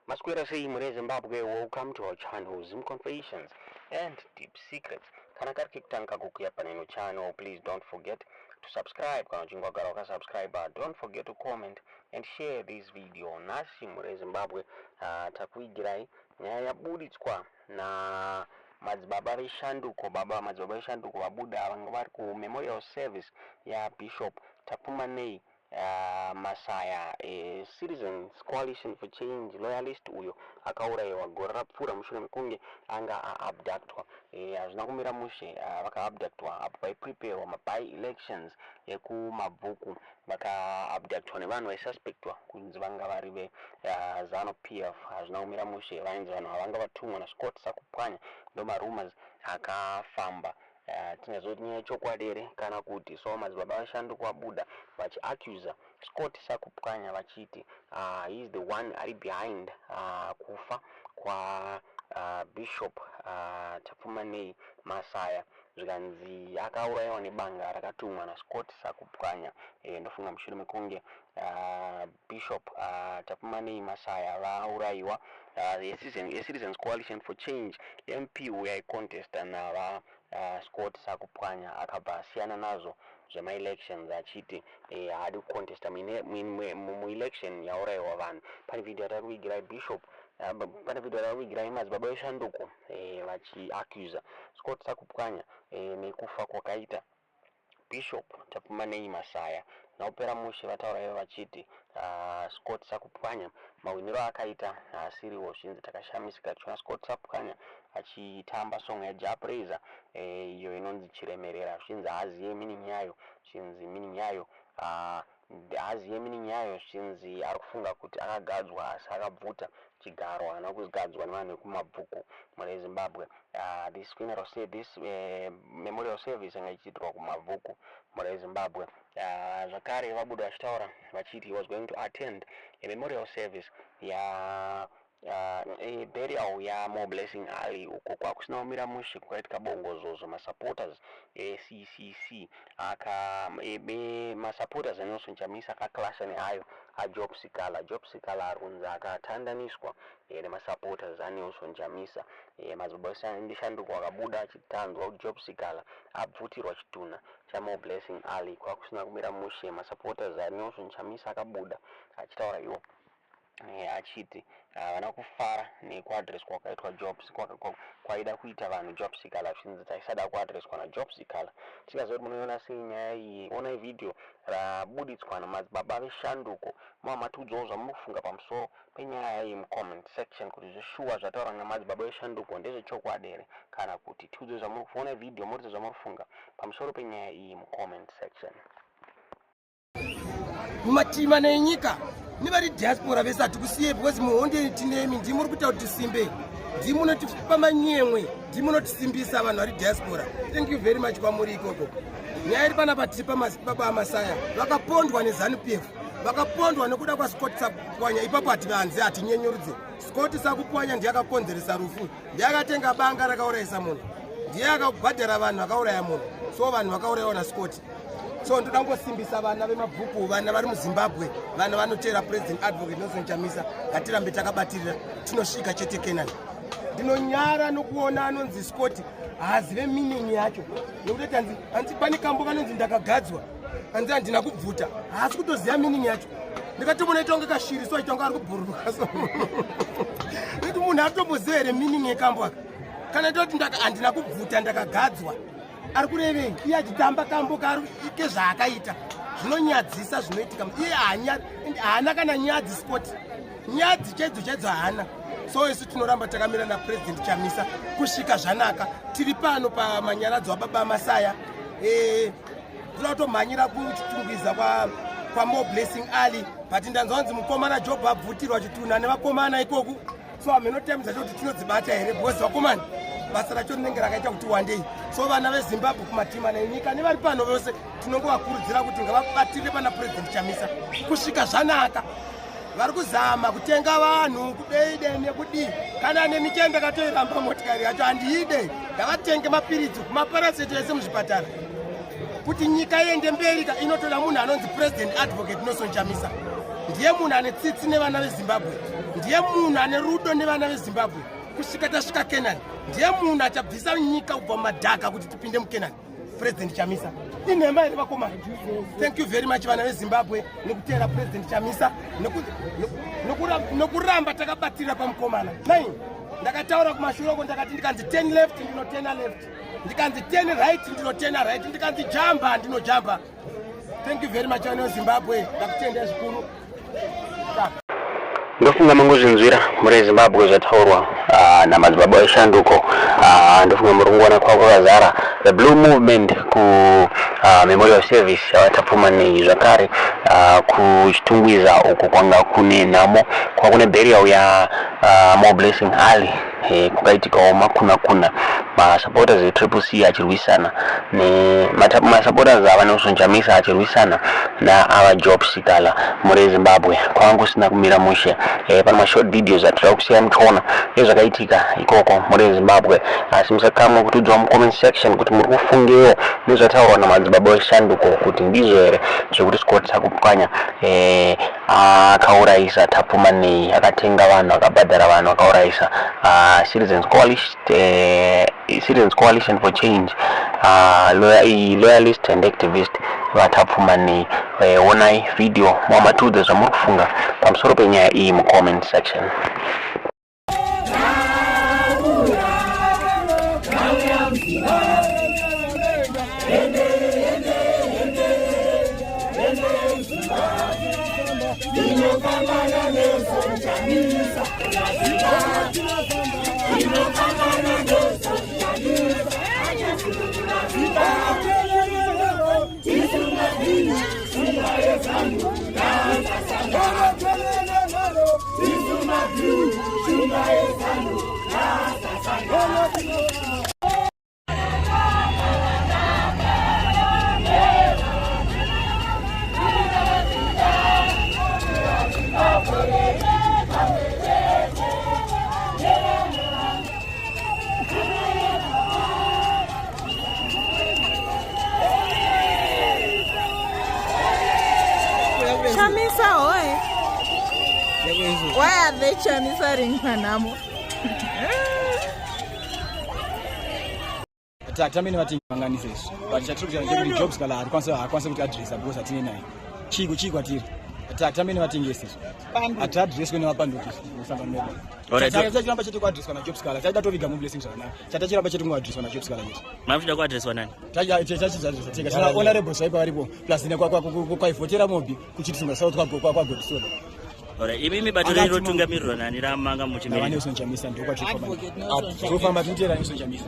Maswera sei mune Zimbabwe, welcome to our channel Zim Confessions and Deep Secrets. Kana kari kekutanga kukuya paneno channel, please don't forget to subscribe. Kana uchinge wagara wakasubscribe, don't forget to comment and share this video. Nhasi mune Zimbabwe takuigirai nyaya yabuditswa na madzibaba veshanduko. Baba madzibaba veshanduko vabuda vanga vari kumemorial service yaBishop Tapfumanei Masaya, Citizens Coalition for Change loyalist uyo akaurayiwa gore rapfuura mushure mekunge anga aabductwa. Hazvina kumira mushe, vakaabductwa apo paipreparwa maby-elections ekuMabvuku. Vakaabductwa nevanhu vaisuspectwa kunzi vanga vari veZanu PF. Hazvina kumira mushe, vainzi vanhu ava vanga vatumwa naScott Sakupwanya, ndomarumors akafamba. Tingazoti nyaya yechokwadi here kana kuti? So madzibaba veshanduko vabuda vachiaccusa Scott Sakupwanya vachiti he is the one ari behind kufa kwa Bishop Tapfumanei Masaya, zvikanzi akaurayiwa nebanga rakatumwa naScott Sakupwanya. Ndofunga mushure mekunge Bishop Tapfumanei Masaya vaurayiwa, Citizens Coalition for Change MP uyo aicontesta nava Scott Sakupwanya akabva asiyana nazvo zvemaelections achiti haadi kucontesta muelection yaurayiwa vanhu. Pane video yatakuvigirai Bishop, pane video yatakuvigirai madzibaba veshanduko vachiaccusa Scott Sakupwanya nekufa kwakaita Bishop Tapfumanei Masaya. Naupera mushe vataura ivo vachiti Scott Sakupwanya mawiniro aakaita haasiriwo. Zvinzi takashamisika tichiona Scott Sakupwanya achitamba song yaJah Prayzah iyo inonzi Chiremerera, zvinzi haaziye meaning yayo, zvinzi meaning yayo haaziye meaning yayo, zvinzi ari kufunga kuti akagadzwa asi akabvuta chigaro, haana kugadzwa nevanhu vekuMabvuku mune Zimbabwe. This funeral say this memorial service yanga ichiitirwa kuMabvuku mune Zimbabwe. Zvakare vabuda vachitaura vachiti he was going to attend a memorial service ya burial yaMoreblessing Ali, uko kwakusina kumira mushe, kwakaitika bongozozo. Masupporters eCCC aka masupporters aNelson Chamisa akaclasha neayo aJob Sikhala. Job Sikhala ari kunzi akatandaniswa nemasupporters aNelson Chamisa. Madzibaba eshanduko akabuda achitanzwa kuti Job Sikhala abvutirwa chitunha chaMoreblessing Ali. Kwakusina kumira mushe, masupporters aNelson Chamisa akabuda achitaura iwo achiti havana kufara nekuaddresswa kwakaitwa Jobs, kwaida kuita vanhu Job Sikhala, zvinzi taisada kuaddresswa naJob Sikhala. Tisingazivi kuti munoiona sei nyaya iyi. Onai vhidhiyo rabuditswa namadzibaba veshanduko, mava matiudzawo zvamuri kufunga pamusoro penyaya iyi mucomment section, kuti zveshuwa zvataurwa namadzibaba veshanduko ndezvechokwadi here kana kuti. Tiudze zvamuri kuona vhidhiyo, muratidze zvamuri kufunga pamusoro penyaya iyi mucomment section. Mumatima nenyika nevari diaspora vese hatikusiye, because muhondo tinemi, ndimi muri kuita kuti tisimbe, ndimi munotipa manyemwe, ndimi munotisimbisa vanhu vari diaspora. Thank you very much kwamuri ikoko. Nyaya iri panapa, tiri pamababa aMasaya vakapondwa neZanu PF, vakapondwa nekuda kwaScott Sakupwanya. Ipapo hativanzi, hatinyenyurudze. Scott Sakupwanya ndiye akakonzeresa rufu, ndiye akatenga banga rakaurayisa munhu, ndiye akabhadhara vanhu vakauraya munhu. So vanhu vakaurayiwa naScott. So ndoda kungosimbisa vana vemabvuku, vana vari muZimbabwe, vana vanoteera President Advocate Nelson Chamisa, ngatirambe takabatirira, tinosvika chete Kenani. Ndinonyara nokuona anonzi Scott haazive meaning yacho, nekuti tanzi hanzi pane kambo kanonzi "Ndakagadzwa", hanzi handina kubvuta, haasi kutoziva meaning yacho. Ndikatomuona ita kunge kashiri, so aita kunge ari kubhururuka, so nekuti munhu aritomboziva here meaning yekambo aka? Kana toti "Handina kubvuta, ndakagadzwa", ari kurevei iye achitamba kambo kezvaakaita? Zvinonyadzisa zvinoitika. Iye haana kana nyadzi. Scott nyadzi chaidzo chaidzo haana. So isu tinoramba takamira naPresident Chamisa kusvika zvanaka. Tiri pano pamanyaradzo ababa Masaya. Toda kutomhanyira kuChitungwiza kwaMoreblessing Ali, but ndanzwa kunzi mukomana Job abvutirwa chitunha nevakomana ikoku, so hameno time dzacho kuti tinodzibata here, because vakomana basa racho rinenge rakaita kuti wandei. So vana veZimbabwe kumatima nenyika nevari pano vose, tinongovakurudzira kuti ngavabatirire pana President Chamisa kusvika zvanaka. Vari kuzama kutenga vanhu kudeide nekudii, kana nemichendo ndakatoiramba motikari yacho, handiide. Ngavatenge mapiritsi kumaparacetamol ese muzvipatara. Kuti nyika iende mberi inotoda munhu anonzi President Advocate Nelson Chamisa. Ndiye munhu ane tsitsi nevana veZimbabwe, ndiye munhu ane rudo nevana veZimbabwe kusvika tasvika Kenani. Ndiye munhu achabvisa nyika kubva mumadhaka kuti tipinde muKenani. President Chamisa, inhema here, vakomana? Thank you very much, vana veZimbabwe, nekuteera President Chamisa, nokuramba takabatirira pamukomana. Nai ndakataura kumashure uko, ndakati ndikanzi 10 left, ndinotena left, ndikanzi 10 right, ndinotena right, ndikanzi jamba, ndinojamba. Thank you very much, vana veZimbabwe, ndakutendai zvikuru. Ndofunga mangozvinzwira muri Zimbabwe zvataurwa namadzibaba eshanduko. Ndofunga muri kungoona kwako kwakazara the blue movement ku memorial service yaVaTapfumaneyi. Zvakare kuChitungwiza uko kwanga kune nhamo, kwakune burial ya Moreblessing Ali, kukaitikawo makuna kuna, masupporters eTriple C achirwisana nemasupporters aVaNelson Chamisa achirwisana naava Job Sikhala. Muri Zimbabwe kwanga kusina kumira mushe. Pane mashort videos atira kusiya muchiona ezvakaitika ikoko muri Zimbabwe, asi musakamwe kutiudzawo mucomment section kuti muri kufungewo nezvataurwa namadzibaba eshanduko, kuti ndizvo here zvekuti Scott Sakupwanya akaurayisa Tapfumaneyi, akatenga vanhu, akabhadhara vanhu, akaurayisa Citizens Coalition for Change loyalist and activist vaTapfumaneyi. Onai video mwamatiudza zvamuri kufunga pamusoro penyaya iyi mucomment section. Tinofambana Nelson Chamisa, tinofambana Nelson Chamisa, Shumba yeZanu nasasangana, isu mablue, shumba yeZanu nasasangana. Chamisa hoye. Why are they chamisaring panamo? Tamene vatinganganise isu, but chatiri kuita ndechekuti Job Sikhala hatikwanise kuti adresa because hatine naye chiko chii kwatiri. Tamene vatengesi isu, hatiadreswe nevapanduki musangano medu. Chachiramba chete kuadreswa naJob Sikhala, chaida toviga Moreblessing zvakanaka, chatachiramba chete kungoadreswa naJob Sikhala chete. Makuchida kuadreswa nani? Chachizadresa tega, tina honorable svaipa varipo, plus kwaivhotera Mobi kuChitungwiza South kwaGodsoda. Alright, imimi bato renyu rotungamirirwa nani ramanga muchimirira? NaVaNelson Chamisa, ndokwatirikufamba, tinotera Nelson Chamisa.